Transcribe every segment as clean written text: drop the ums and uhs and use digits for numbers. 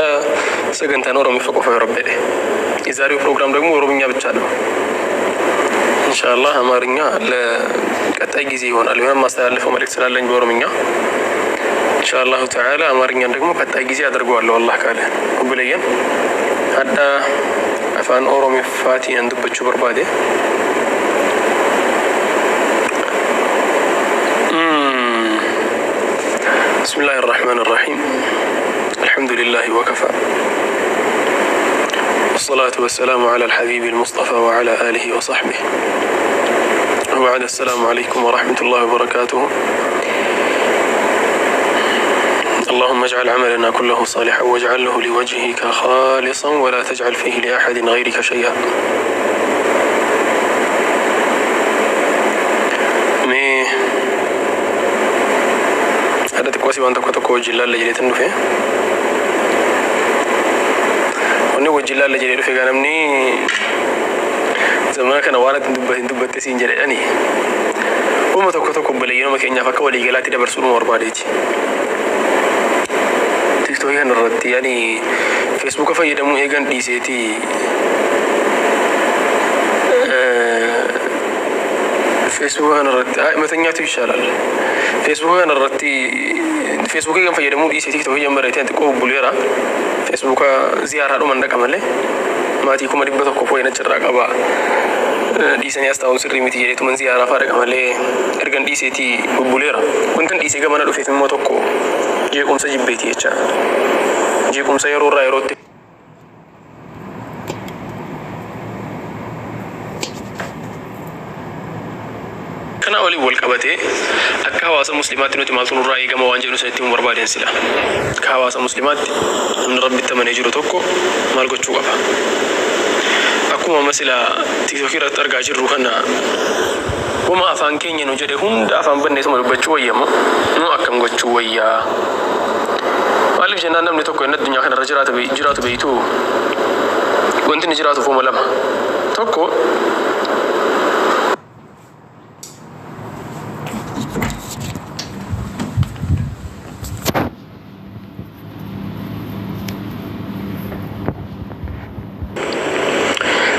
Sagantaan Oromiffa qofa yoo Rabbi jedhe. የዛሬው ፕሮግራም ደግሞ ኦሮምኛ ብቻ ነው። ኢንሻአላህ አማርኛ ለቀጣይ ጊዜ ይሆናል። የሆነ የማስተላልፈው መልእክት ስላለኝ በኦሮምኛ ኢንሻአላሁ ተዓላ አማርኛን ደግሞ ቀጣይ ጊዜ አደርገዋለሁ አላህ ካለ። Obboleeyyan, hadha afaan Oromiffaatiin dubbachuu barbaade. بسم الله الرحمن الرحيم، الحمد لله وكفى، والصلاة والسلام على الحبيب المصطفى وعلى آله وصحبه، وبعد، السلام عليكم ورحمة الله وبركاته. اللهم اجعل عملنا كله صالحا واجعله لوجهك خالصا ولا تجعل فيه لأحد غيرك شيئا. Mee hadha xiqqoo si waan tokko tokko wajjin laalla jedheetan dhufe. Wanni wajjin laalla jedhee dhufe gaa, namni zamana kana waan ati hin dubbatte siin jedhani. Uuma tokko tokko obboleeyyanuma keenyaaf akka waliigalaatti dabarsuu numa barbaadeeti. Tiktookii kana irratti ani Feesbuuka fayyadamuu eegan dhiiseeti, Feesbuuka kana irratti መተኛቱ ይሻላል። Feesbuuka kana irratti Feesbuukii kan fayyadamuu dhiisee Tiktookii ጀመረeeti xiqqoo bubbuleera. Feesbuuka ziyaaraadhuman dhaqa malee maatii 100,000 fooyyee achirraa qaba. Dhiisanii as taa'uun sirrii miti jedheetuman ziyaaraa fa'aa dhaqa malee ergan dhiiseeti bubbuleera. Wantan dhiisee gamana dhufeef immoo tokko jeequmsa jibbeeti jecha. Jeequmsa yeroo irraa yerootti kana waliin wal qabatee akka hawaasa muslimaatti nuti maaltu nurraa eegama waan jedhu sanitti himuu barbaadeen sila. Akka hawaasa muslimaatti namni Rabbitti amanee jiru tokko maal gochuu qaba? Akkuma amma sila Tiktookii irratti argaa jirru kana, wama afaan keenya nu jedhe hunda afaan banneetuma dubbachuu wayyamoo nu akkam gochuu wayyaa? Maaliif jennaan, namni tokko inni addunyaa kanarra jiraatu beeytuu, wanti inni jiraatuuf wama lama. Tokko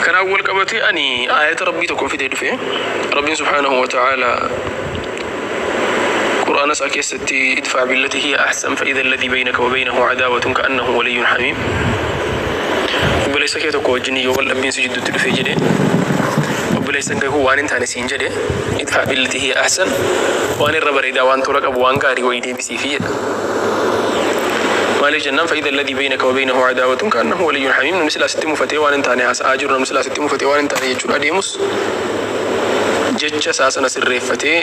kanaan wal qabatee ani aayata Rabbii tokko fidee dhufe. Rabbiin subhaanahu wa ta'ala Qur'aana isaa keessatti "ادفع بالتي هي أحسن فإذا الذي بينك وبينه عداوة كأنه ولي حميم". Obboleessa kee tokko wajjin yoo wal dhabbiin si jidduutti dhufee jedhe, obboleessan kee kun waan hin taane siin jedhe, "ادفع بالتي هي أحسن", waan irra bareedaa, waan tola qabu, waan gaarii wayii deebisiifi jedha. Maaliif jennaan, "فإذا الذي بينك وبينه عداوة كأنه ولي حميم". Namni silaa sitti mufatee waan hin taane haasa'aa jiru, namni silaa sitti mufatee waan hin taane jechuudha adeemus, jecha isaa sana sirreeffatee,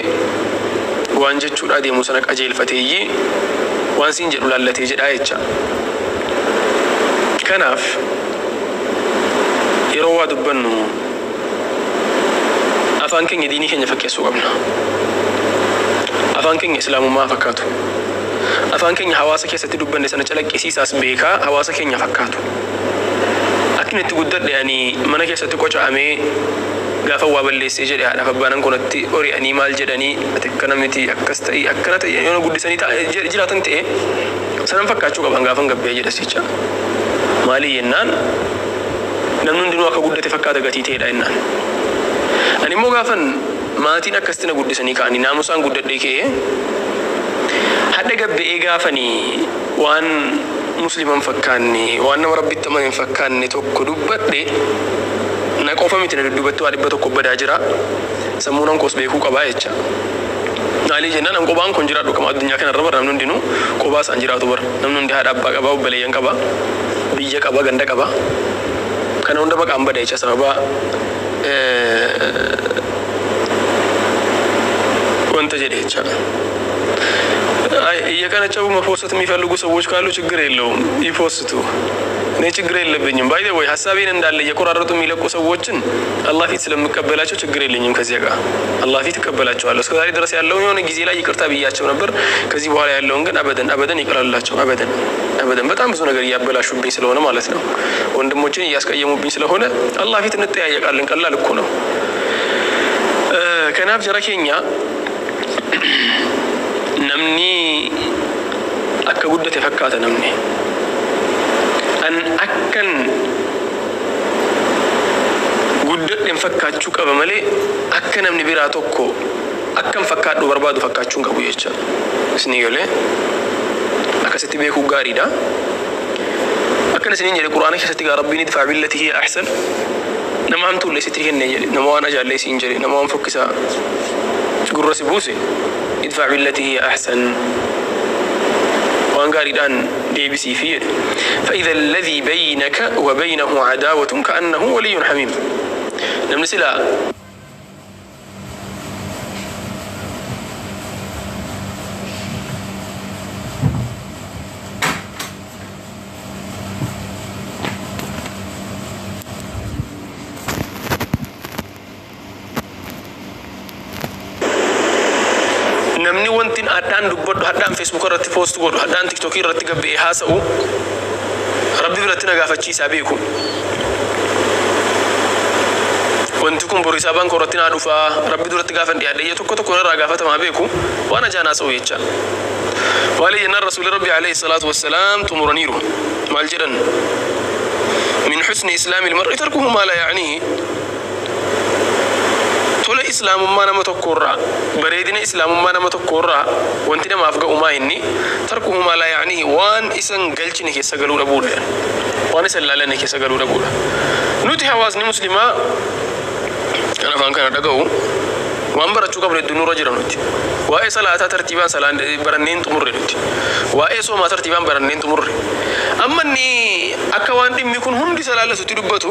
waan jechuudha adeemu sana qajeelfateeyyi, waan siin jedhu laallatee jedhaa jecha. Kanaaf yeroo waa dubbannu afaan keenya diinii keenya fakkeessuu qabna. Afaan keenya islaamummaa fakkaatu. Afaan keenya hawaasa keessatti dubbanne sana calaqqisiisaas beekaa hawaasa keenya fakkaatu. Akkin itti guddadhe, ani mana keessatti qoca'amee, gaafa waa balleessee jedhe haadhaaf abbaan kunatti ori'anii, maal jedhanii, ati akkana miti, akkas ta'ii, akkana ta'ii yoo na guddisanii jiraatan ta'e, sanan fakkaachuu qaban gaafan gabbee jedha sicha. Maali jennaan, namni hundinuu akka guddate fakkaata gatii ta'edha jennaan. Ani immoo gaafan maatiin akkasitti na guddisanii ka'anii naamusaan guddadhee ka'ee hadha gabbe'ee, gaafanii waan musliman fakkaanne, waan nama Rabbitti amane hin fakkaanne tokko dubbadhe, na qofa miti, na dudduubatti waa 100 badaa jira. Sammuun koos beekuu qabaa jecha. Maalii jennaan, an qobaan kun jiraadhu qama addunyaa kanarra bara namni hundinuu qobaa isaan jiraatu bara. Namni hundi haadha abbaa qabaa, obboleeyyan qaba, biyya qaba, ganda qaba. Kana hunda maqaan bada jecha sababa wanta jedhe jecha. እየቀነጨቡ መፖሰት የሚፈልጉ ሰዎች ካሉ ችግር የለውም፣ ይፖስቱ። እኔ ችግር የለብኝም። By the way, ሀሳቤን እንዳለ እየቆራረጡ የሚለቁ ሰዎችን አላህ ፊት ስለምቀበላቸው ችግር የለኝም። ከዚያ ጋር አላህ ፊት እቀበላቸዋለሁ። እስከዛሬ ድረስ ያለውን የሆነ ጊዜ ላይ ይቅርታ ብያቸው ነበር። ከዚህ በኋላ ያለውን ግን አበደን አበደን ይቅርላቸው። አበደን አበደን በጣም ብዙ ነገር እያበላሹብኝ ስለሆነ ማለት ነው። ወንድሞችን እያስቀየሙብኝ ስለሆነ አላህ ፊት እንጠያየቃለን። ቀላል እኮ ነው። Kanaaf jara keenya, namni akka guddate fakkaata namni. An akkan guddadhen fakkaachuu qaba malee akka namni biraa tokko akkan fakkaadhu barbaadu fakkaachuu hin qabu jecha. Isinii galee? Akkasitti beekuu gaariidha. Akkana isiniin jedhe, Qur'aana keessatti gaa Rabbiin idfa' billati hiya ahsan, nama hamtuullee sitti kenne jedhe, nama waan ajaallee siin jedhe, nama waan fokkisaa gurra si buuse, idfa' billati hiya ahsan, waan gaariidhaan deebisiifi jedhe. فإذا الذي بينك وبينه عداوة كأنه ولي حميم. Namni silaa namni wantin hadhaan dubbadhu, hadhaan Facebook irratti post godhu, hadhaan TikTokii irratti gabba'ee haasa'u, Rabbi biratti na gaafachiisaa beeku. Wanti kun boru hisaabaan koo irratti naa dhufaa, Rabbi duratti gaafan dhiyaadhe iyya tokko tokko irraa gaafatamaa beeku, waan ajaan haasa'u jecha. Maali jennaan, Rasuulli Rabbi alayhi salaatu wassalaam xumuraniiru. Maal jedhan? من حسن إسلام المرء تركه ما لا يعنيه. Tola islaamummaa nama tokkorraa, bareedina islaamummaa nama tokkorraa wanti namaaf ga'u maa inni? تركه ما لا يعنيه, waan isan galchine keessa galuu dhabuudha, waan isan laalanne keessa galuu dhabuudha. Nuti hawaasni muslimaa kan afaan kana dhaga'u waan barachuu qabnu hedduu nurra jira. Nuti waa'ee salaataa tartiibaan salaan baranneen xumurre, nuti waa'ee soomaa tartiibaan baranneen xumurre. Amma inni akka waan dhimmi kun hundi salaallatutti dubbatu,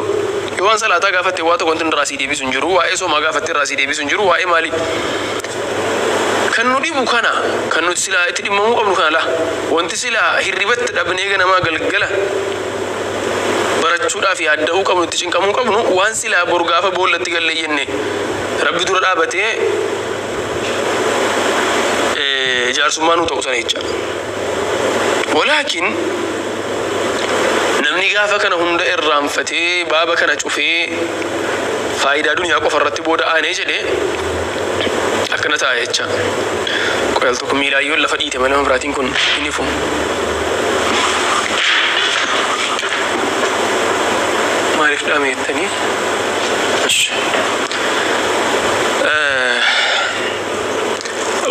yoo waan salaataa gaafatte waa tokko wanti irraa sii deebisu hin jiru, waa'ee soomaa gaafatte irraa sii deebisu hin jiru, waa'ee maalii. Kan nu dhibu kana, kan nuti silaa itti dhimmamuu qabnu kana la, wanti silaa hirribatti dhabnee ganamaa galgala barachuudhaaf yaadda'uu qabnu, itti cinqamuu qabnu, waan silaa bor gaafa boollatti galle jenne Rabbi dura dhaabatee jaarsummaa nu ta'u sana jecha. Walaakin namni gaafa kana hunda irraanfatee, baaba kana cufee, faayidaa duniyaa qofa irratti booda aanee jedhe akkana ta'a jecha. Qoyal tokko miilaayyoon lafa dhiite malee biraatiin kun hin ifu. Maaliif dhaame jettanii? እሺ.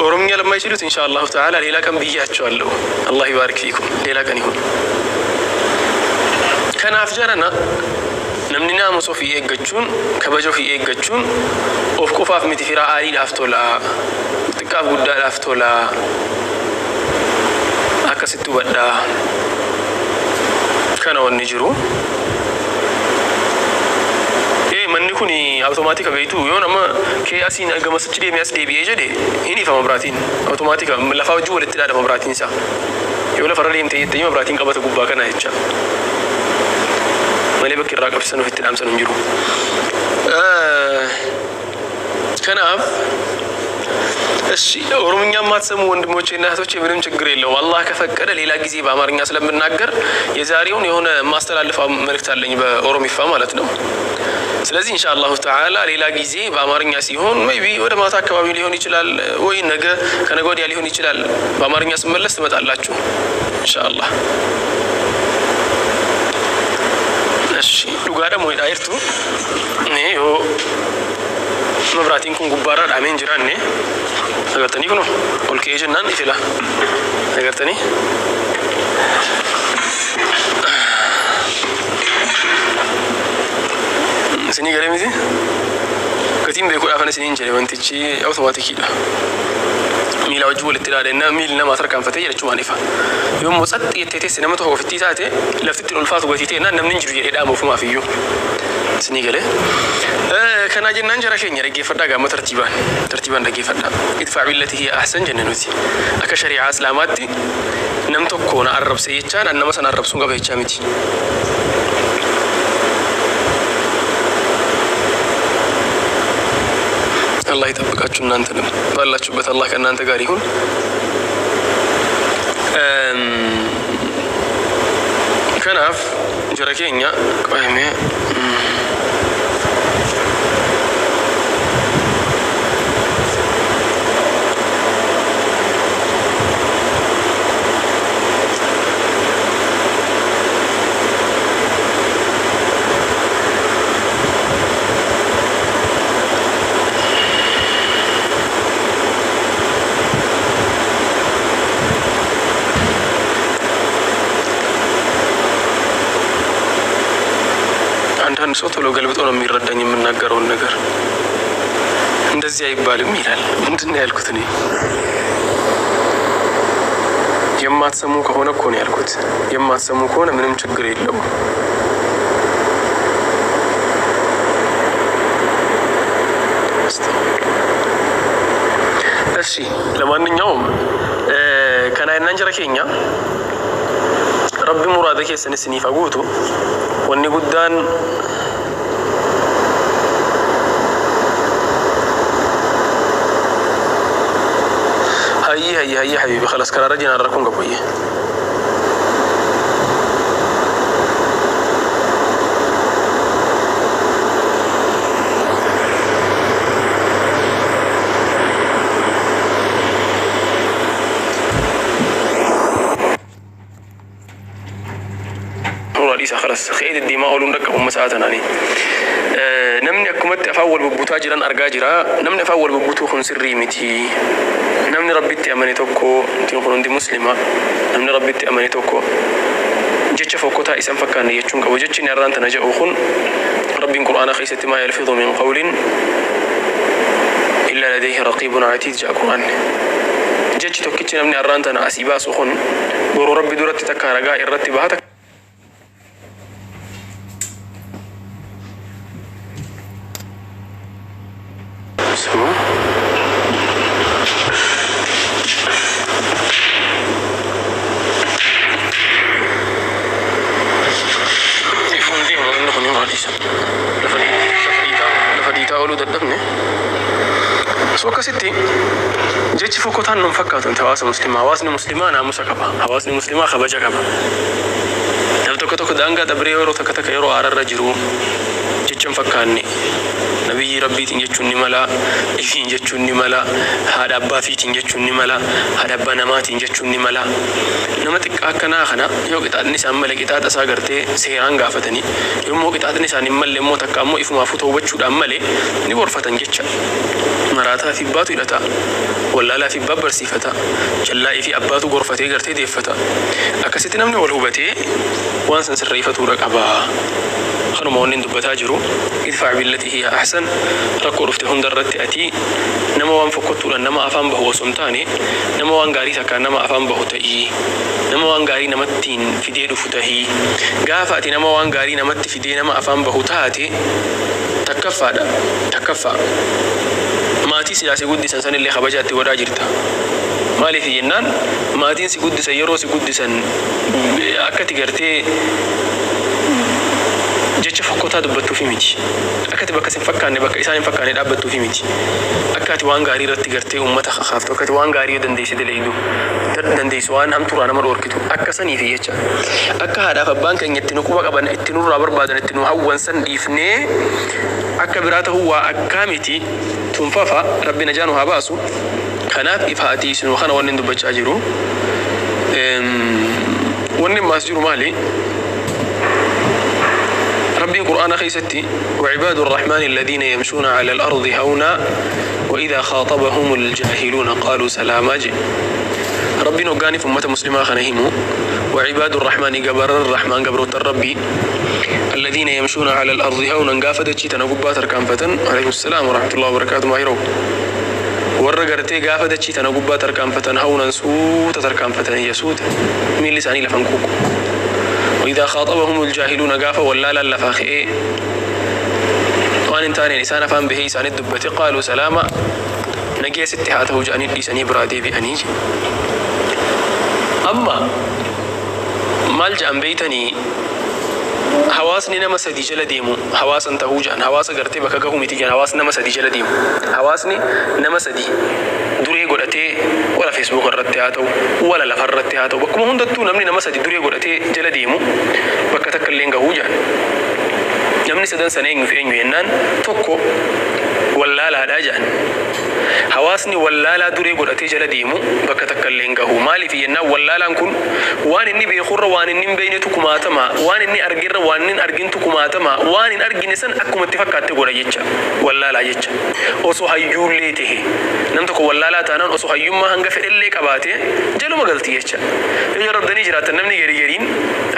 ኦሮምኛ ለማይችሉት ኢንሻ አላሁ ተዓላ ሌላ ቀን ብያቸዋለሁ። አላህ ይባርክ ፊኩም። ሌላ ቀን ይሁን። Kanaaf jarana, namni naamusa ofii eeggachuun, kabaja ofii eeggachuun of qofaaf miti, firaa aaliidhaaf tola, xiqqaaf guddaadhaaf tola. Akkasitti hubadhaa. Kana wanni jiru. Manni kun automaatika beektu, yoo nama kee asiin gamasichi deemee as deebi'ee jedhe hin ifama biraatiin. Automaatika lafaa wajjin walitti dhaadama biraatiin isaa. Yoo lafarra deemtee jettee biraatiin qabata gubbaa kana jecha. Malee bakki irraa qabsiisan ofitti dhaamsan hin jiru. Kanaaf እሺ ኦሮምኛ የማትሰሙ ወንድሞቼ እና እህቶቼ ምንም ችግር የለውም። አላህ ከፈቀደ ሌላ ጊዜ በአማርኛ ስለምናገር የዛሬውን የሆነ የማስተላልፈው መልእክት አለኝ በኦሮሚፋ ማለት ነው። ስለዚህ ኢንሻ አላሁ ተዓላ ሌላ ጊዜ በአማርኛ ሲሆን maybe ወደ ማታ አካባቢ ሊሆን ይችላል፣ ወይ ነገ ከነገ ወዲያ ሊሆን ይችላል። በአማርኛ ስመለስ ትመጣላችሁ ኢንሻአላህ። እሺ, dhugaadha moo hidhaa jirtu? Yoo mabraatiin kun gubbaarraa dhaamee hin jiraanne, agartanii, kunoo ol ka'ee jennaan ifila, agartanii. Isinii galee miti? Gatiin beekuudhaafan isiniin jedhe, wantichi awutomaatikiidha. Miila wajjin walitti dhaadhennaa miilli namaa tarkaanfatee jechumaan ifa. Yoo immoo tsaxxi jettee teesse, nama tokko ofittii taate, lafti ittiin ulfaatu gatii ta'e namni hin jiru jedhee dhaama ofumaaf iyyuu. Isinii galee. Kanaa jennaan jara keenya, dhaggeeffadhaa gaama, tartiibaan tartiibaan dhaggeeffadhaa. ادفع بالتي هي أحسن jenne nuti. Akka shari'aa islaamaatti nam tokko na arrabse jechaan an nama sana arrabsuun qaba jechaa miti. አላህ ይጠብቃችሁ እናንተንም፣ ባላችሁበት አላህ ከእናንተ ጋር ይሁን። Kanaaf jara keenya, qoyamee አንዳንድ ሰው ቶሎ ገልብጦ ነው የሚረዳኝ የምናገረውን ነገር። እንደዚህ አይባልም ይላል። ምንድን ነው ያልኩት እኔ? የማትሰሙ ከሆነ እኮ ነው ያልኩት። የማትሰሙ ከሆነ ምንም ችግር የለውም። እሺ ለማንኛውም kana jara keenya Rabbi muraada keessan isiniif haa guutu. Wanni guddaan hayyee hayyee hayyee habiibi khalas karaarra jiraan rakkoon qabu hayyee. Nurraa dhiisa khalas ka'ee deddeemaa ooluun dhaqqabu amma sa'a tanaani. Namni akkumatti afaan wal bubbutaa jiran argaa jira. Namni afaan wal bubbutuu kun sirrii miti. Namni Rabbitti amane tokko, nuti kun hundi Muslima, namni Rabbitti amane tokko jecha fokkotaa isan fakkaanne jechuun qabu. Jechi inni arraan tana jedhu kun Rabbiin Qur'aana keessatti maa yalfidhu min qawlin illa ladayhi raqiibun atiid jedha Qur'aanni. Jechi tokkichi namni arraan tana asii baasu kun boru Rabbi duratti takka ragaa irratti baha takka ስሙ ifuun deemu inni kun maal isa lafa lafa dhiitaa ooluu dadhabne. So akkasitti jechi fokkotaan nun fakkaatu hawaasa muslimaa. Hawaasni muslimaa naamusa qaba. Hawaasni muslimaa kabaja qaba. Nam tokko tokko daangaa dabree yeroo takka takka yeroo aararra jiru jecha hin fakkaanne nabiyyii Rabbiitiin jechuun ni mala, ifiin jechuun ni mala, haadha abbaa fiitiin jechuun ni mala, haadha abbaa namaatiin jechuun ni mala. Nama xiqqaa akkanaa kana yoo qixaaxni isaan male qixaaxa isaa gartee seeraan gaafatanii, yommuu qixaaxni isaan hin malle immoo takka ammoo ifumaafuu tawbachuudhaan malee ni gorfatan jecha. Maraataa fi abbaatu hidhata, wallaalaa fi abbaa barsiifata, jallaa'ii fi abbaatu gorfatee gartee deeffata. Akkasitti namni wal hubatee waan san sirreeffatuudha qaba. Kanuma wanni dubbataa jiru, idfaa billati hiya ahsan. Rakkoo dhufte hunda irratti ati nama waan fokkottuudhaan nama afaan bahu osoo hin taane, nama waan gaarii takkaan nama afaan bahu ta'ii, nama waan gaarii namattiin fidee dhufu tahii. Gaafa ati nama waan gaarii namatti fidee nama afaan bahu taate, takkaffaadha, takkaffaa maatii silaa si guddisan sanillee kabajaa itti godhaa jirta. Maaliif jennaan, maatiin si guddisan yeroo si guddisan akkati gartee jecha fokkotaa dubbattuufi miti. Akkati bakka sin fakkaanne, bakka isaan hin fakkaanne dhaabbattuufi miti. Akka ati waan gaarii irratti gartee uummata kakaaftu, akka ati waan gaarii dandeesse daleeydu, dandeessu waan hamtuurraa nama dhoorkitu akka saniifi jecha. Akka haadhaaf abbaan keenya itti nu quba qaban, itti nurraa barbaadan, itti nu hawwan san dhiifnee akka biraa ta'uu waa akkaa miti tunfafa. Rabbi najaa nu haa baasu. Kanaaf ifa ati isinuu kana wanni dubbachaa jiru. Wanni ammaas jiru maali? Rabbiin Qur'aana keessatti وعباد الرحمن الذين يمشون على الأرض هونا وإذا خاطبهم الجاهلون قالوا سلاما جي. Rabbiin hoggaaniif ummata muslimaa kana himu, وعباد الرحمن gabar الرحمن gabroota Rabbii, الذين يمشون على الأرض هونا gaafa dachii tana gubbaa tarkaanfatan. عليكم السلام ورحمة الله وبركاته. Maahiroo warra gartee gaafa dachii tana gubbaa tarkaanfatan هونا suuta tarkaanfatan, suuta, miilli isaanii lafan kuuku. وإذا خاطبهم الجاهلون gaafa wallaalaan lafaa ka'ee waan hin taaneen isaan afaan bahee isaanitti dubbate, قالوا سلاما nageessitti haa ta'u jedhanii dhiisanii biraa deebi'anii. Amma maal jedhan beeytanii? Hawaasni nama sadii jala deemu hawaasan tahuu jedhan. Hawaasa gartee bakka gahuu miti jedhan. Hawaasni nama sadii jala deemu, hawaasni nama sadii duree godhatee, wala Facebook irratti haa ta'u, wala lafa irratti haa ta'u, bakkuma hundattuu namni nama sadii duree godhatee jala deemu bakka takka illee gahuu jedhan. Namni sadan sana eenyu fi eenyu jennaan, tokko wallaalaadhaa jedhan. Hawaasni wallaalaa duree godhatee jala deemu bakka takka illee hin gahu. Maaliif jennaan, wallaalaan kun waan inni beekurra waan inni hin beeknetu kumaatama, waan inni argirra waan inni hin argintu kumaatama. Waan hin argine san akkuma itti fakkaatte godha jecha. Wallaalaa jecha osoo hayyuullee tahe, nam tokko wallaalaa taanaan osoo hayyummaa hanga fedhellee qabaate jaluma galti jecha. Yoo jarrabdanii jiraatan, namni gari gariin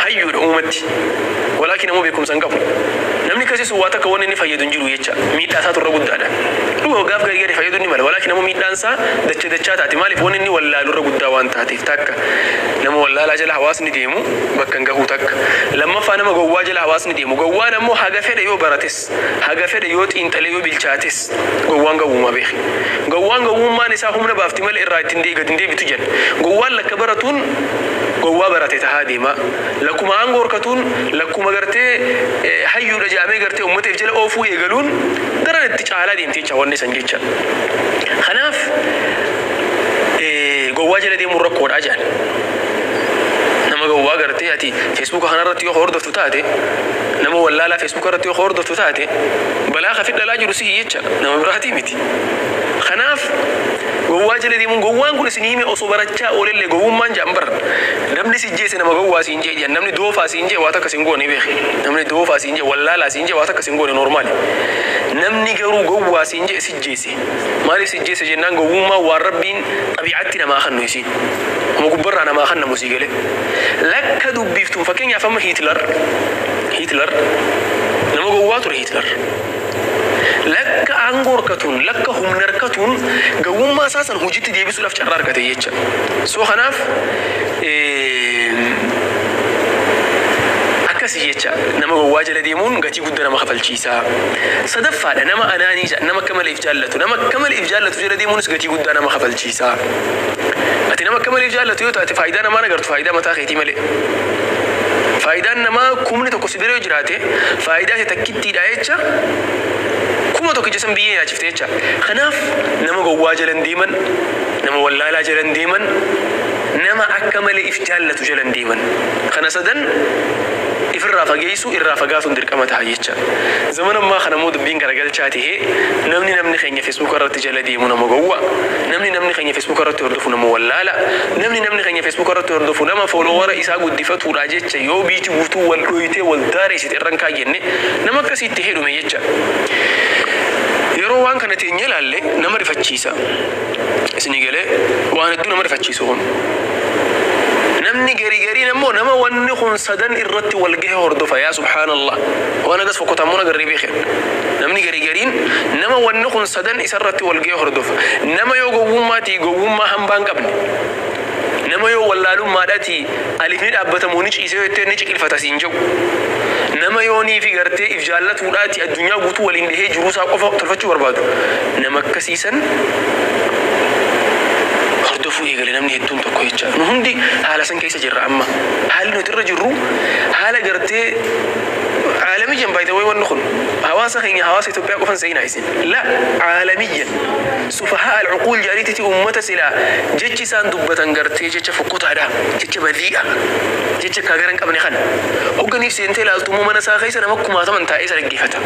hayyuudha uumatti, walaakin ammoo beekumsa hin qabu. Namni akkasii sun waa takka wanni inni fayyadu hin jiru jecha. Miidhaa isaatu irra guddaadha. Dhuguma gaaf gari gari fayyadu ni mala. Walaakin ammoo miidhaan isaa dacha dachaa taati. Maaliif? Wanni inni wallaalu irra guddaa waan taateef. Takka, nama wallaalaa jala hawaasni deemu bakka hin gahuu takka. Lammaffaa, nama gowwaa jala hawaasni deemu. Gowwaan ammoo haga fedhe yoo barates, haga fedhe yoo xiinxalee yoo bilchaates, gowwaan gowwumaa beeki. Gowwaan gowwummaan isaa humna baafti malee irraa ittiin gadi hin deebitu jedhan. Gowwaan lakka baratuun gowwaa barate tahaa deema. Lakkuma aangoo horkatuun, lakkuma gartee hayyuudha jedhamee gartee uummateef jala oofuu eegaluun daran itti caalaa deemti jecha wanni san jecha. Kanaaf gowwaa jala deemuun rakkoodhaa jedhan. Nama gowwaa gartee ati Feesbuuka kanarratti yoo hordoftu taate, nama wallaalaa Feesbuuka irratti yoo hordoftu taate, balaa kafi dhalaa jiru sihi jecha, nama biraatii miti. Kanaaf gowwaa jala deemuun, gowwaan kun isin hime osoo barachaa oolellee gowwummaan jedhan bar. Namni si jeese nama gowwaa siin jee jedhan, namni doofaa siin jee waa takka siin goone beeki. Namni doofaa siin jee, wallaalaa siin jee waa takka siin goone, normal. Namni garuu gowwaa siin jee si jeese. Maaliif si jeese jennaan, gowwummaan waan Rabbiin xabi'aatti namaa kennu isiin. Kuma gubbarraa namaa kennamu sii galee. Lakka dubbiftuun, fakkeenyaaf amma Hitler, Hitler nama gowwaa ture Hitler. Lakka aangoo harkatuun, lakka humna harkatuun gowwummaa isaa san hojiitti deebisuudhaaf carraa argate jecha. So kanaaf akkasii jecha, nama gowwaa jala deemuun gatii guddaa nama kafalchiisa. Sadaffaadha, nama anaanii, nama akka malee if jaallatu, nama akka malee if jaallatu jala deemuunis gatii guddaa nama kafalchiisa. Ati nama akka malee if jaallatu yoo taate, faayidaa namaa agartu faayidaa mataa keetii malee. Faayidaan namaa 10,000 si bira yoo jiraate, faayidaa isa takkittiidha jecha, 1000 san biyyee nyaachifte jecha. Kanaaf nama gowwaa jalan deeman, nama wallaalaa jalan deeman, nama akka malee if jaallatu jalan deeman. Kana sadan ifirraa fageessu, irraa fagaatuun dirqama ta'a jecha. Zaman ammaa kana immoo dubbiin garagalchaa tahee, namni keenya Feesbuuk irratti jala deemu nama gowwaa. Namni keenya Feesbuuk irratti hordofu nama wallaala. Namni keenya Feesbuuk irratti hordofu nama follower isaa guddifatuudha jecha yoo biichi guutuu wal dhoyitee wal daareessite irran kaayyenne, nama akkasiitti hedhume jecha. Yeroo waan kana teenyee ilaalle nama rifachiisa. Isinii galee? Waan hedduu nama rifachiisu kun. Namni garii gariin ammoo nama wanni kun sadan irratti wal gahe hordofa, yaa subhaanallah. Waan agas fokkotammoo agarree beeken. Namni garii gariin nama wanni kun sadan isarratti wal gahe hordofa. Nama yoo gowwummaatii gowwummaa hambaa hin qabne. Nama yoo wallaalummaadhaati alifni dhaabbatamu ni ciisee yoo jettee ni ciqilfata siin jedhu. Nama yoonii fi gartee if jaallatuudhaati addunyaa guutuu waliin dhahee jiruusaa qofa tolfachuu barbaadu. Nama akkasiisan hordofuu eegale namni hedduun tokko jecha. Nu hundi haala san keessa jirra amma. Haalli nuti irra jirru haala gartee caalamiyyan, by the way, wanni kun hawaasa keenya, hawaasa Itoophiyaa qofan seenaa isin. La, caalamiyyan. Sufahaa al-uquul jedhaniititi uummata silaa jechi isaan dubbatan gartee jecha fokkotaadha. Jecha badiidha. Jecha akka gara hin qabne kana. Hogganiif seentee ilaaltu immoo mana isaa keessa nama kumaataman taa'ee isa dhaggeeffata.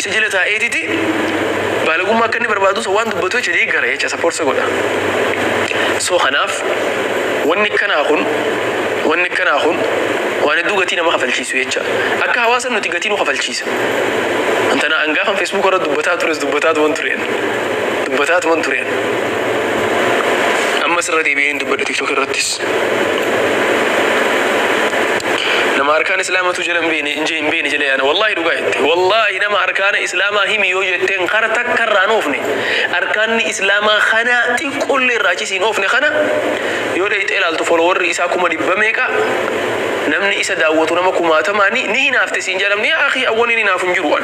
Isa jala taa'eetiti baalagummaa akka inni barbaadu isa waan dubbatu jecha deeggara jecha, support godha. So kanaaf wanni akkanaa kun waan hedduu gatii nama kafalchiisu jecha. Akka hawaasa nuti gatii nu kafalchiisa. Antana an gaafan Facebook irra dubbataa tures dubbataa tuman tureen. Dubbataa tuman tureen. Ammas irra deebi'ee hin dubbadha TikTok irrattis. Nama arkaan islaamatu jala hin beene injee hin beene jala yaana, wallahi dhugaa jette. Wallahi nama arkaana islaamaa himi yoo jetteen kara takka irraa hin oofne, arkaanni islaamaa kana xiqqoollee irraa achis hin oofne, kana yoo dhayxee ilaaltu followerri isaa 100,000 meeqa, namni isa daawwatu nama kumaatamaani, ni hinaafte siin jedhamni. Yaa akhi, awwani ni hinaafu hin jiru.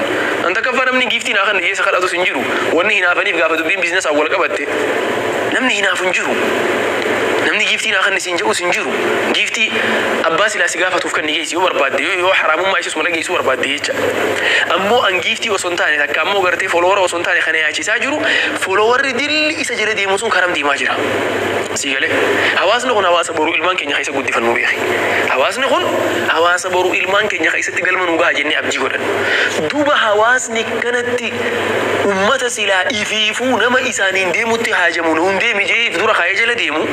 An takkaffaa namni giiftii naa kan hiyyeessa kadhatus hin jiru. Wanni hinaafaniif gaafa dubbiin businessaan wal qabatte namni hinaafu hin jiru. Namni giiftii naa kan siin jedhus hin jiru. Giiftii abbaa silaa si gaafatuuf kan ni geessi yoo barbaadde, yoo haraamummaa ishee suma dhageessuu barbaadde jecha. Ammoo an giiftii osoo hin taane, takka ammoo gartee follower osoo hin taane, kana yaachisaa jiru followerri dilli isa jala deemu sun karam deemaa jira. Sii galee? Hawaasni kun hawaasa boru ilmaan keenya keessa guddifannu beeki. Hawaasni kun hawaasa boru ilmaan keenya keessatti galma nu gaha jennee abdii godhan. Duuba hawaasni kanatti ummata silaa ifiifuu nama isaaniin deemutti haajamu, nuun deemi jee if dura kaayee jala deemu,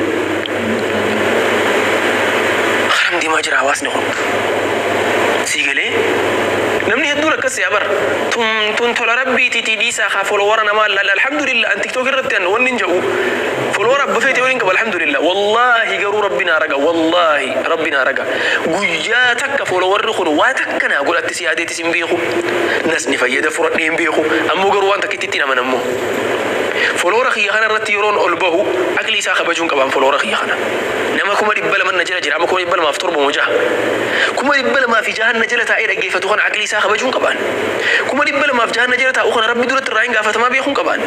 karam deemaa jira hawaasni kun? Sii galee? Namni hedduun akkas si'a bar. Tun tola rabbiitiitii dhiisaa kaa follower namaa laal. Alhamdulillah, an TikTok irratti an wanni hin jedhu Follower abba feete waliin qaba, alhamdulillah. Wallaahi garuu Rabbi naa raga, wallaahi Rabbi naa raga. Guyyaa takka followerri kun waa takka naa godhatti si yaadeetis hin beeku. Nas ni fayyada fudhadhee hin beeku. Ammoo garuu waan takkitti ittiin amanammoo. Follower kiyya kana irratti yeroon ol bahu aqli isaa kabajuun qabaan follower kiyya kana. Nama 200,000 na jala jira, amma 207,000 moo jaha. 206,000 na jala taa'ee dhaggeeffatu kana aqli isaa kabajuun qabaan. 206,000 na jala taa'u kana Rabbi duratti irraa hin gaafatamaa beekuun qabaan.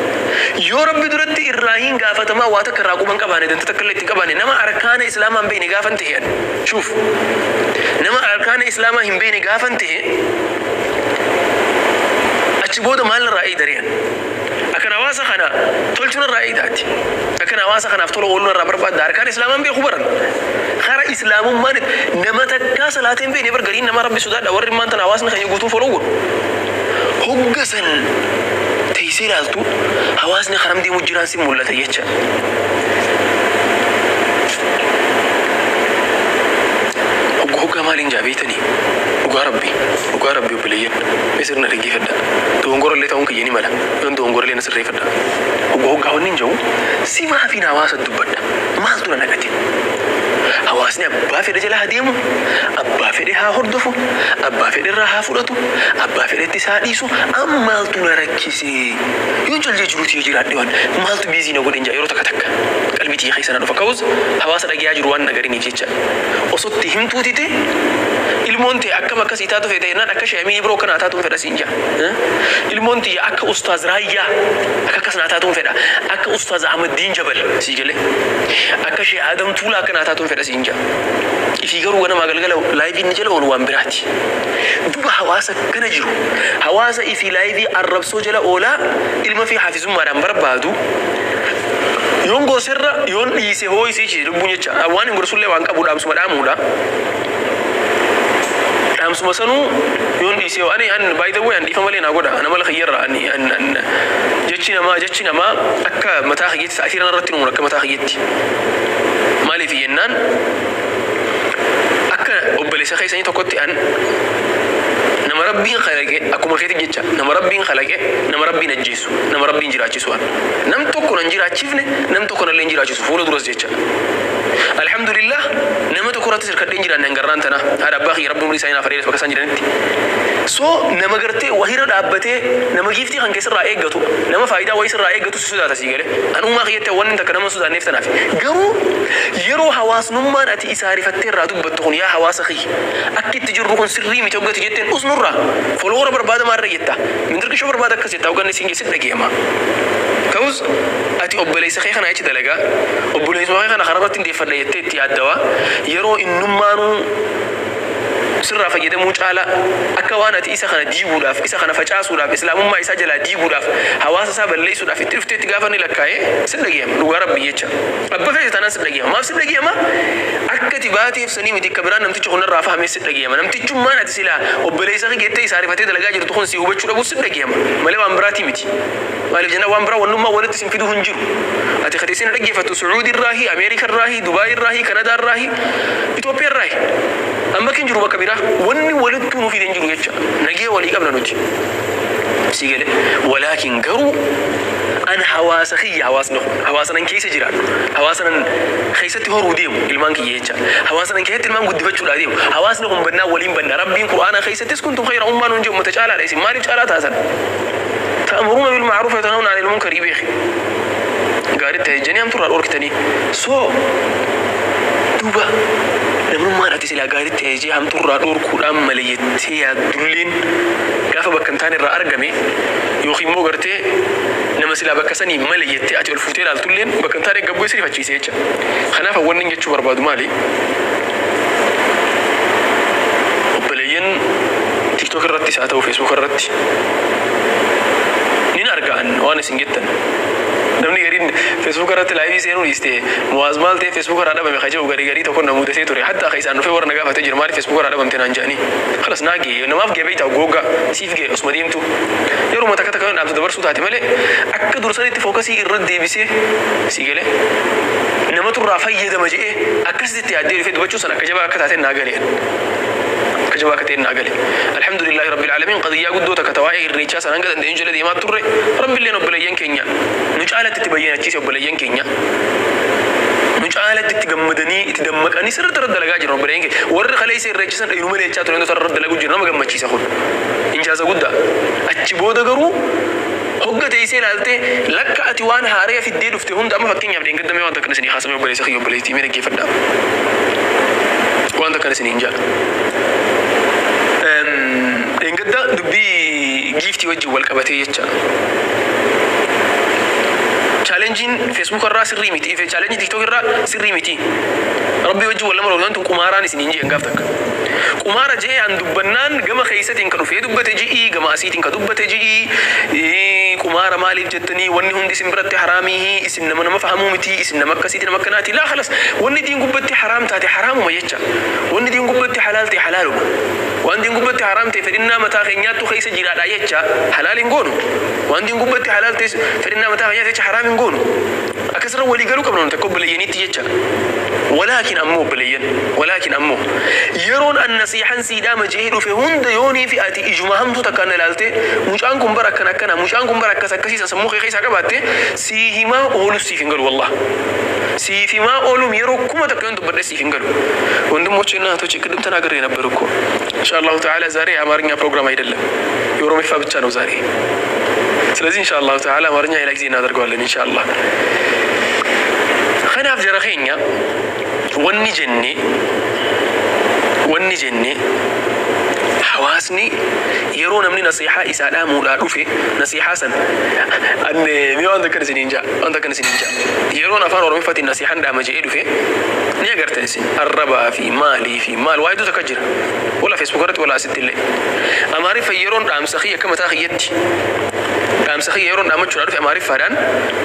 Yoo Rabbi duratti irraa hin gaafatamaa waa takka irraa quban qabaane, danta takka illee ittiin qabaane, nama arkaana Islaamaa hin beekne gaafan ta'e an. Shuuf. Nama arkaana Islaamaa hin beekne gaafan ta'e, achi booda maal irraa eeyda an? Akkan hawaasa kana tolchuun irraa eeydaati. Akkan hawaasa kanaaf tola ooluun irraa barbaadda. Arkaan Islaamaa hin beeku baran. Kara Islaamummaan nama takkaa salaateen beekne bar gariin nama. Rabbi sodaadha, warri immaan tana hawaasni keenya guutuun follow godhu. Hogga san teessee ilaaltu hawaasni karam deemu jiraan si mul'ata jecha. Hogga hoggaa maaliin jaa beektanii? Dhugaa Rabbi, dhugaa Rabbi, obboleeyyan, mee sirna dhaggeeffadha. Dogongorallee ta'uun kiyya ni mala. Yoon dogongorallee na sirreeffadha. Hogga hoggaa wanni hin jiru si maafiin hawaasa dubbadha. Maaltu na naqate? Hawaasni abbaa fedhe jala haa deemu, abbaa fedhe haa hordofu, abbaa fedhe irraa haa fudhatu, abbaa fedhetti isaa dhiisu, amma maaltu na rakkise? Yoon callee jiruuti yoo jiraadhe waan maaltu busy na godhe hin jaa yeroo takka takka. Qalbii tiyya keessa na dhufa. Ka'us hawaasa dhagayaa jiru waan agariniif jecha. Osotti himtuutite ilmoon ta'e akkam akkasii taatu fedhe jennaan, akka sheemii biroo akka naa taatuun fedha siin jaa. Ilmoon tiyya akka Ustaaz Raayyaa akka akkas naa taatuun fedha. Akka Ustaaz Ahmaddiin Jabal sii galee. Akka Shee Adam Tuulaa akka naa taatuun fedha siin jaa. Ifii garuu ganamaa galgala live inni jala oolu waan biraati. Duba hawaasa kana jiru. Hawaasa ifii live arrabsoo jala oolaa ilma fi hafizummaadhaan barbaadu. Yoon gorserra yoon dhiise hoo isii lubbuun jecha waan hin gorsullee waan qabu dhaamsuma dhaamuudha. Dhaamsuma sanuu yoon dhiise hoo ani an by the way an dhiifa malee naa godha, ana mala kiyyarra ani an an jechi namaa akka mataa kiyyetti sa'aatii irratti numun akka mataa kiyyetti. Maaliif jennaan, akka obboleessa keessanii tokkotti an nama Rabbiin kalaqe akkuma keetti jecha, nama Rabbiin kalaqe, nama Rabbiin ajjeesu, nama Rabbiin jiraachisu, an nam tokko nan jiraachifne, nam tokko nallee hin jiraachisu fuula duras jecha. Alhamdulillah, nama tokko irratti sirkadhee hin jiraanne hangarraan tana. Haadha abbaa kiyya Rabbi umrii isaanii naaf dheeressu bakka isaan jiranitti. So nama gartee wahirra dhaabbatee nama giiftii kan keessarraa eeggatu, nama faayidaa wayii sirraa eeggatu si sodaata sii galee. An uumaa kiyyatti wanni takka nama sodaanneef tanaaf. Garuu yeroo hawaasnummaan ati isaa rifattee irraa dubbattu kun, yaa hawaasa kiyya, akki itti jirru kun sirrii miti hoggati jetteen, usnurraa follower barbaadamaa irra jetta, mindirqishoo barbaada akkas jetta, hogganni siin geessi dhageema. Ta'us ati obboleessa kee kana achi dalagaa, obboleessa kee kana karaa irratti hindeeffadha jettee itti yaaddawaa, yeroo innummaanuu sirraa fayyadamuu caalaa akka waan ati isa kana diiguudhaaf, isa kana facaasuudhaaf, Islaamummaa isaa jalaa diiguudhaaf, hawaasa isaa balleessuudhaaf itti dhufteetti gaafa inni lakkaa'ee si dhageema. Dhugaa Rabbii jecha, abba feete taanaan si dhageema. Maaf si dhageema? Akka ati baateef sanii miti, akka biraan namtichi kun irraa fahamee si dhageema. Namtichummaan ati silaa obboleessa kee geettee isaa rifatee dalagaa jirtu kun si hubachuu dhabuu si dhageema malee waan biraatii miti. Maaliif jennaan, waan biraa wannummaa walitti isin fiduu hin jiru. Ati kati isin dhaggeeffattu Sucuudi irraahi, Ameerika irraahi, Dubaay irraahi, Kanadaa irraahi, Itoophiyaa irraahi. Amma kan jiru bakka biraa wanni walittuu nu fide hin jiru jecha. Nagee walii qabna nuti. Si gale? Walaakin garuu an hawaasa kiyya, hawaasni kun hawaasa nan keessa jiraadhu, hawaasa nan keessatti horuu deemu ilmaan kiyya jecha, hawaasa nan keessatti ilmaan guddifachuudhaa deemu, hawaasni kun bannaa waliin banna. Rabbiin Qur'aana keessattis "كنتم خير أمة" nuun jedhu, ummata caalaadha. Isin maaliif caalaa taatan? تأمرون بالمعروف وتنهون عن المنكر beeki, gaaritti ajajanii hamtuurraa dhorkitanii. So duuba namnummaan ati silaa gaaritti ajajee hamtuurraa dhorkuudhaan malee jettee yaaddulleen gaafa bakka hin taane irraa argame, yookiin immoo gartee nama silaa bakka sanii malee jettee ati ol fuutee ilaaltulleen bakka hin taane gabbuu si rifachiise jecha. Kanaaf wanni inni jechuu barbaadu maali? Obboleeyyan TikTok irrattis haa ta'u Facebook irratti nin argaan waan isin jettan. Namni gariin Facebook irratti live seenuu dhiiste, Muwaaz maal ta'e Facebook irraa dhabame ka jedhu garii garii tokko na mudatee ture. Hatta ka isaan dhufee warra na gaafatee jiru, maaliif Facebook irraa dhabamte naan jedhanii. Kalas naa ga'e, namaaf ga'e beektaa, googgaa siif ga'e osuma deemtu. Yeruma takka takka dhaamsa dabarsuu taate malee akka dursanitti focus irra deebisee si galee namatu irraa fayyadama jedhee akkasitti yaaddee dhufee dubbachuu sana akka jabaa akka taateen naa galee. Akka jabaa akka ta'e naa gale. Alhamdulillahi rabbil aalamiin, qadiyyaa guddoo takka ta waa'ee irreechaa san hanga dandeenyu jala deemaa turre. Rabbilleen obboleeyyan keenya nu caalatti itti bayyanachiise, obboleeyyan keenya nu caalatti itti gammadanii itti dammaqanii sirriitti irratti dalagaa jiran. Obboleeyyan keenya warri kaleessa irreechisan dhayinu malee jechaa ture irratti dalaguu jiru, nama gammachiisa. Kun injaaza guddaa. Achi booda garuu hogga teessee ilaaltee lakka ati waan haaree fiddee dhufte hunda, amma fakkeenyaaf dheengaddamee waan takka isinii haasame, obboleessa kiyya, obboleettii, mee dhaggeeffadhaa, waan takka isinii hin jaa. Dheengadda dubbii giiftii wajjin wal qabatee jecha challengeiin Facebook irraa sirrii miti, challengeiin TikTok irraa sirrii miti, rabbii wajjin wal nama loltan tun qumaaraan isiniin jeen. Gaaf takka qumaara jee an dubbannaan gama keessatiin ka dhufee dubbate ji'ii, gama asiitiin ka dubbate ji'ii, qumaara maaliif jettanii, wanni hundi isin biratti haraamii, isin nama nama fahamuu miti, isin nama akkasiiti, nama akkanaati. Laa, khalas, wanni diin gubbatti haraam taate haraamuma jecha, wanni diin gubbatti halaal ta'e halaaluma. Waan diin gubbatti haraam ta'e fedhinnaa mataa keenyaattu keessa jiraadha jecha halaal hin goonu. Waan diin gubbatti halaal ta'e fedhinnaa mataa keenyaatti jecha haraam hin goonu. Akkasirra walii galuu qabna nuti akka obboleeyyaniitti jecha. Walaakin ammoo obboleeyyan, walaakin ammoo yeroon an nasiihan siidhaama jee dhufe hunda yoonii fi ati ijuma hamtuu takkaan na ilaalte, mucaan kun bara akkana akkana, mucaan kun bara akkas akkasiisa sammuu kee keessaa qabaatte, sii himaa oolus siif hin galu. Wallah, siif himaa ooluun yeroo 1000 yoon dubbadhe siif hin galu. ወንድሞቼ እና እህቶቼ፣ ቅድም ተናግሬ ነበር እኮ፣ ኢንሻአላሁ ተዓላ ዛሬ የአማርኛ ፕሮግራም አይደለም፣ የኦሮሚፋ ብቻ ነው ዛሬ። ስለዚህ ኢንሻአላሁ ተዓላ አማርኛ ሌላ ጊዜ እናደርገዋለን ኢንሻአላህ። Kanaaf jara keenya, wanni jenne hawaasni yeroo namni nasiihaa isaa dhaamuudhaa dhufe nasiihaa san anne mee waan takkan isiniin jaa, waan takkan isiniin jaa. Yeroon afaan Oromiffaatiin nasiihaan dhaama jedhee dhufe ni agartan isin arrabaa fi maalii fi maal waa hedduu takka jira, wala Facebook irratti, wala asitti illee. Amaariffa yeroon dhaamsa kiyya akka mataa kiyyatti dhaamsa kiyya yeroon dhaamachuudhaa dhufe Amaariffaadhaan,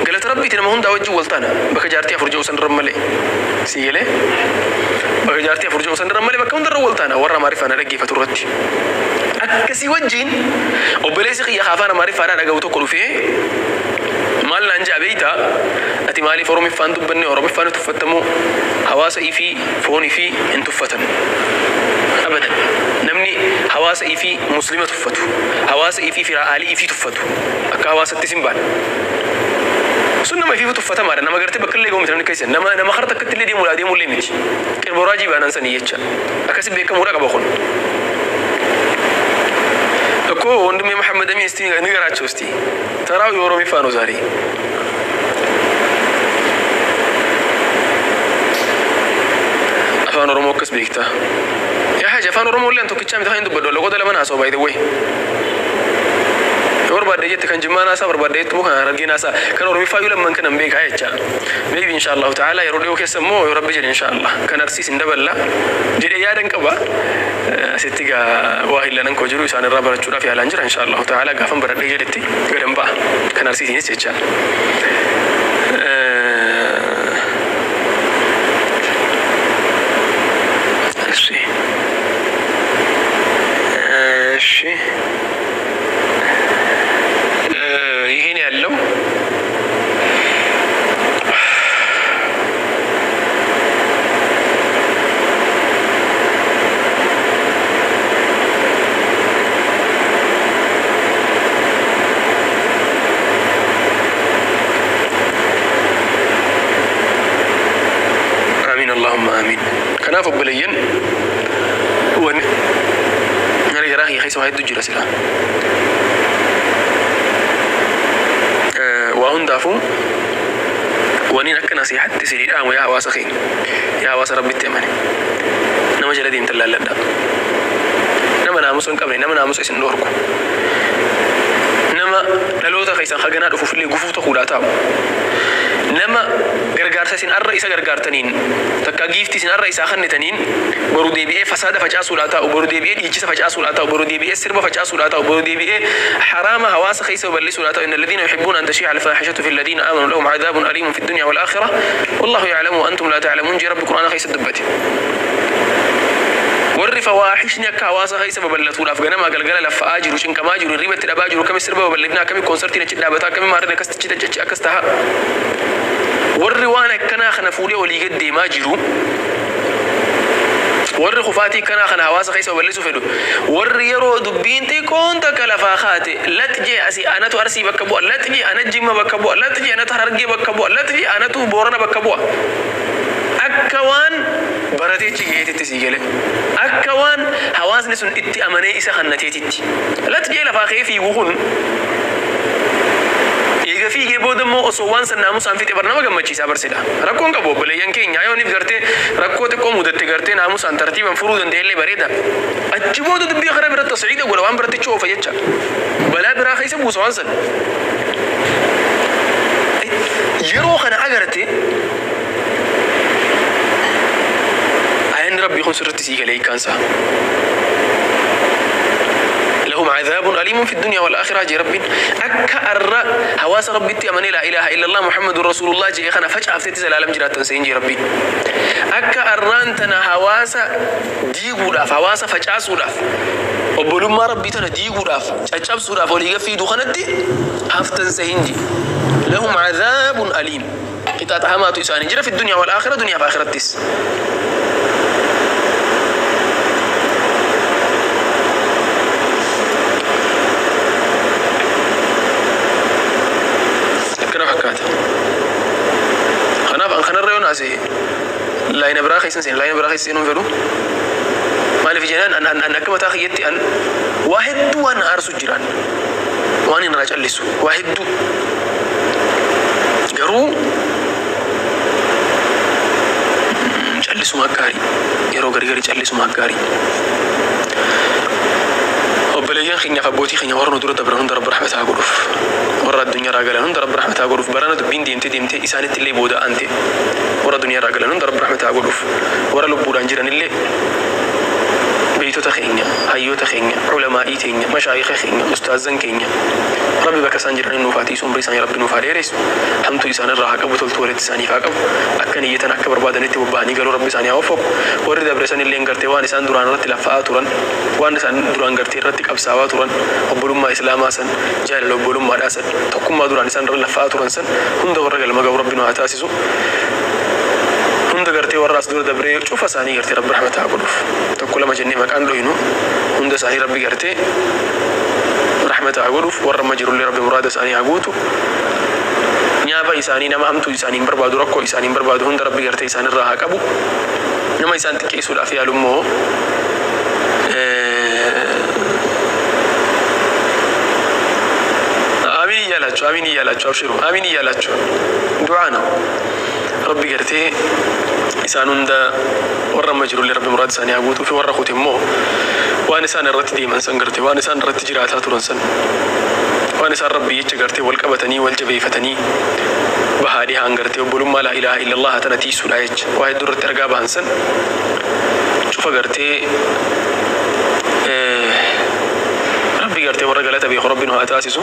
galata Rabbiiti, nama hundaa wajjin wal taana. Bakka jaartii afur jedhu san irra malee, si galee, bakka jaartii afur jedhu san irra malee bakka hundarra wal taana warra Amaariffaan na dhaggeeffatu irratti. Akkasii wajjin obboleessi kiyya afaan Amaariffaadhaan dhaga'u tokko dhufee maal naan jaa beeytaa? Ati maaliif Oromiffaan dubbanne? Oromiffaan tuffattamoo? Hawaasa ifii foon ifii hin tuffatan abadan. Namni hawaasa ifii Muslima tuffatu, hawaasa ifii firaa'aalii ifii tuffatu, akka hawaasattis hin baane. Sun nama ifiifu tuffatamaadha. Nama gartee bakka illee ga'u miti. Namni keessa nama nama kara takkatti illee deemuudha deemullee miti. Qirboraajii baanaan sanii jecha akkasi beekamuudha qaba kun እኮ። ወንድሜ መሐመድ አሚን፣ እስቲ ንገራቸው እስቲ፣ ተራው የኦሮሚፋ ነው ዛሬ። Afaan Oromoo akkas beektaa yaa haji? Afaan Oromoo illee tokkichaa miti kan dubbadhu, loqoda lama haasa'u. By the way, yoo barbaadde jette kan Jimmaa naasaa, barbaadde jettu immoo kan Harargee naasaa, kan Oromiffaa iyyuu lamman kanan beekaa jecha. Maybe insha Allahu ta'ala yeroo dhiyoo keessa immoo yoo Rabbi jedhe insha Allah kan Arsiis hin daballa jedhee yaadan qaba. Asitti gaa waa hillanan koo jiru isaan irraa barachuudhaaf yaalaan jira. Insha Allahu ta'ala gaafan baradhee jedhetti gadan ba'a kan Arsiisiinis jecha. እሺ እሺ፣ ይሄን ያለው። Amiin, Allahumma amiin. Kanaaf obboleeyyan, wanni gara garaa kiyya keessa waa hedduu jira sila. Waa hundaafuu waniin akka nasiihatti isinii dhaamu, yaa hawaasa keenya, yaa hawaasa Rabbitti amane, nama jala deemtan laalladhaa. Nama naamusa hin qabne, nama naamusa isin dhorku, nama dhaloota keessan haganaa dhufuufillee gufuu ta'uudhaa taa'u, nama gargaarsa isin arra isa gargaartaniin takka giifti isin arra isaa kennitaniin boru deebi'ee fasaada facaasuudhaa taa'u, boru deebi'ee dhiichisa facaasuudhaa taa'u, boru deebi'ee sirba facaasuudhaa taa'u, boru deebi'ee haraama hawaasa keessa babal'isuudhaa taa'u. إن الذين يحبون أن تشيع الفاحشة في الذين آمنوا لهم عذاب أليم في الدنيا والآخرة والله يعلم وأنتم لا تعلمون jee Rabbi Qur'aana keessa dubbate. Warri fawaahishni akka hawaasa keessa babal'atuudhaaf ganama galgala laffa'aa jiru, cinqamaa jiru, hirribatti dhabaa jiru, akkami sirba babal'ifnaa, akkami koonsartiin achi dhaabataa, akkami maarreen akkas achi akkas taha, warri waan akkanaa kana fuudhee olii gad deemaa jiru, Warri kufaatii kanaa kana hawaasa keessa babal'isuu fedhu, warri yeroo dubbiin xiqqoon takka lafaa kaate lat jee asii anatu Arsii bakka bu'a, lat jee ana Jimma bakka bu'a, lat jee anatu Harargee bakka bu'a, lat jee anatu Boorana bakka bu'a. Akka waan barateechi gaheetitti sii gale. Akka waan hawaasni sun itti amanee isa kannateetitti. Lat jee lafaa ka'ee fiigu kun eega fiigee booda immoo osoo waan san naamusaan fixe bar nama gammachiisaa barsidha. Rakkoon qabu obboleeyyan keenya yooniif gartee rakkoo xiqqoo mudatte gartee naamusaan tartiiban furuu danda'ellee bareeda. Achi booda dubbii kana biratti tasciida godha, waan biratti oofa jecha. Balaa biraa keessa buusa waan san. Yeroo kana agarte ayanni Rabbii kun sirritti sii galee hiikkaansaa. لهم عذاب أليم في الدنيا والآخرة jee Rabbiin. Akka arra hawaasa Rabbitti amanee لا إله إلا الله محمد رسول الله jee kana facaaftetti zalaalam jiraattan seen jee Rabbiin. Akka arraan tana hawaasa diiguudhaaf, hawaasa facaasuudhaaf, obbolummaa Rabbii tana diiguudhaaf, caccabsuudhaaf walii gaffiiduu kanatti haftan sehin jee. لهم عذاب أليم, qixaaxa hamaatu isaanii jira, في الدنيا والآخرة, duniyaa fi akhirattis. Akkana fakkaata. Kanaaf an kanarra yoon haasa'e laayina biraa keessan seen, laayina biraa keessa seenuun fedhu. Maaliif jennaan, an an an akka mataa kiyyatti an waa hedduu waan na aarsu jiraan, waan hin irraa callisu waa hedduu, garuu callisuma gaarii, yeroo gari gari callisuma gaarii. Obboleeyyan keenyaaf abbootii keenya warra nu dura dabran hunda Rabbi rahmataa godhuuf. Warra addunyaarraa galan hunda Rabbi rahmataa godhuuf. Barana dubbiin deemtee deemtee isaanitti illee booda aante. Warra addunyaarraa galan hunda Rabbi rahmataa godhuuf. Warra lubbuudhaan jiranillee, beeytota keenya, hayyoota keenya, ulamaa'ii teenya, mashaayika keenya, ustaazan keenya, Rabbi bakka isaan jiran nuuf haa tiisu, umrii isaanii Rabbi nuuf haa dheeressu, hamtuu isaan irraa haa qabu, toltuu walitti isaaniif haa qabu, akka niyyatan akka barbaadanitti bobba'anii galuu Rabbi isaanii haa waffaqu. Warri dabre san illee gartee waan isaan duraan irratti laffa'aa turan, waan isaan duraan gartee irratti qabsaawaa turan, obbolummaa Islaamaa san, jaalala obbolummaadhaa san, tokkummaa duraan isaan irra laffa'aa turan san hunda warra galma ga'u Rabbi nu haa taasisu. Hunda gartee warra as dura dabree cufa isaanii gartee Rabbi rahmataa godhuuf. Tokko lama jennee maqaan dhoynu, hunda isaanii Rabbi gartee rahmata haa godhuuf. Warra amma jirullee Rabbi muraada isaanii haa guutu. Nyaaba isaanii, nama hamtuu isaanii hin barbaadu, rakkoo isaanii hin barbaadu hunda Rabbi gartee isaanirraa haa qabu. Nama isaan xiqqeessuudhaaf yaalu immoo አሚን እያላችሁ፣ አሚን እያላችሁ፣ አብሽሩ፣ አሚን እያላችሁ ዱዓ ነው። Rabbi gartee isaan hunda, warra amma jirullee Rabbi muraada isaanii haa guutuu fi warra kute immoo waan isaan irratti deeman san, gartee waan isaan irratti jiraataa turan san, waan isaan Rabbi jecha gartee wal qabatanii wal jabeeffatanii bahaa dhihaan gartee obbolummaa لا إله إلا الله tana tiisuudha jecha waa hedduu irratti argaa bahan san cufa gartee Rabbi gartee warra galata beeku Rabbi nu haa taasisu.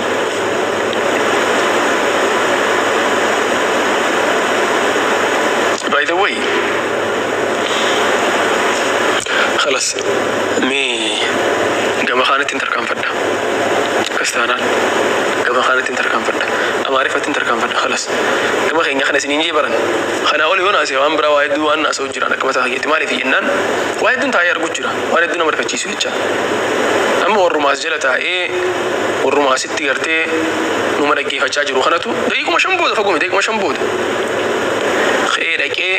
By the way, خلاص, mee gama kaanitti hin tarkaanfadha. Akkas taanaan gama kaanitti hin tarkaanfadha. Amaariffatti hin tarkaanfadha. خلاص. Gama keenya kana isiniin jee baran. Kanaa ol yoo naase waan biraa waa hedduu waan naasa'u jiran akka mataa kiyyaatti. Maaliif jennaan, waa hedduun taa'ee arguu jira. Waan hedduu nama rifachiisu jecha. Amma warrumaas jala taa'ee, warrumaasitti gartee numa dhaggeeffachaa jiru kanatu daqiiquma 5 booda, fagoo miti, daqiiquma 5 booda ka'ee dhaqee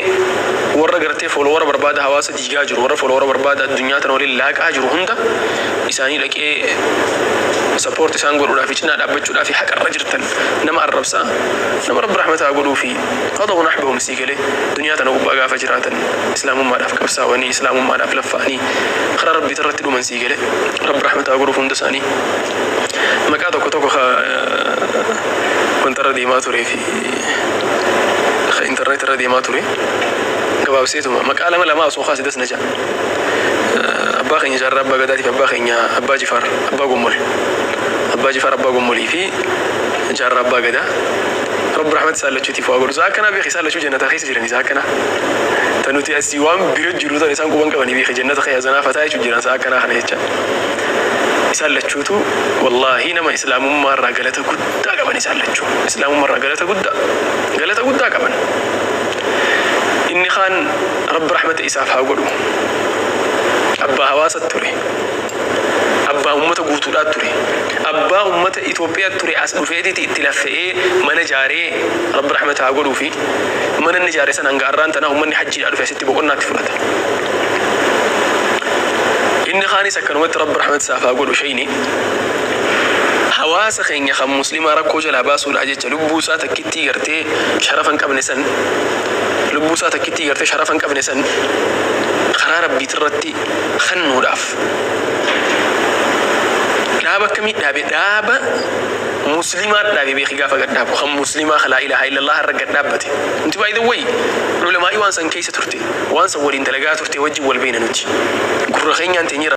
warra gartee follower barbaada hawaasa diigaa jiru, warra follower barbaada addunyaa tana waliin laaqaa jiru hunda isaanii dhaqee support isaan godhuudhaaf, cinaa dhaabbachuudhaaf, haqarra jirtan nama arrabsaa, nama Rabbi rahmataa godhuu fi qadahu nahbahum sii galee. Duniyaa tana gubbaa gaafa jiraatan Islaamummaadhaaf qabsaawanii, Islaamummaadhaaf laffa'anii karaa Rabbii irratti dhuman sii galee. Rabbi rahmataa godhuuf hunda isaanii. Maqaa tokko tokko wanta irra deemaa turee fi internet irra deemaa ture gabaabseetuma maqaa lama lama osoo kaase das na ja'a. Abbaa keenya Jaarraa Abbaa Gadaatiif abbaa keenya Abbaa Jifaar Abbaa Gommol, Abbaa Jifaar Abbaa Gommolii fi Jaarraa Abbaa Gadaa, Rabbi rahmat isaan lachuutiif waa godhu. Isaa akkanaa beeki, isaan lachuu jannataa keessa jiran. Isaa akkanaa ta nuti asii waan bira jiru tan isaan quban qabanii beeki, jannata kee azanaa fataa jechuun jiran isaa akkanaa kana jecha. Isaan lachuutu wallaahi nama Islaamummaa irraa galata guddaa qaban. Isaan lachuu Islaamummaa irraa galata guddaa, galata guddaa qaban. Inni kaan Rabbi rahmata isaaf haa godhu. Abbaa hawaasa ture. Abbaa ummata guutuudhaa ture. Abbaa ummata Itoophiyaa ture. As dhufeetiti itti laffa'ee mana jaaree, Rabbi rahmata haa godhuu fi mana inni jaare san hanga arraan tanaa ummanni hajjiidhaa dhufe asitti boqonnaatti fudhata. Inni kaanis akkanumatti, Rabbi rahmata isaaf haa godhu, shayni hawaasa keenya kan muslimaa rakkoo jalaa baasuudhaa jecha lubbuu isaa takkittii gartee sharafa hin qabne san, lubbuu isaa takkittii gartee sharafa hin qabne san karaa Rabbiitirratti kennuudhaaf dhaaba akkamii dhaabe? Dhaaba muslimaa dhaabe. Beeki, gaafa gad dhaabu kan muslimaa laa ilaaha illallah irra gad dhaabbate. Nuti, by the way, ulamaa'ii waan san keessa turte, waan san waliin dalagaa turte wajjin wal beena. Nuti gurra keenyaan teenyee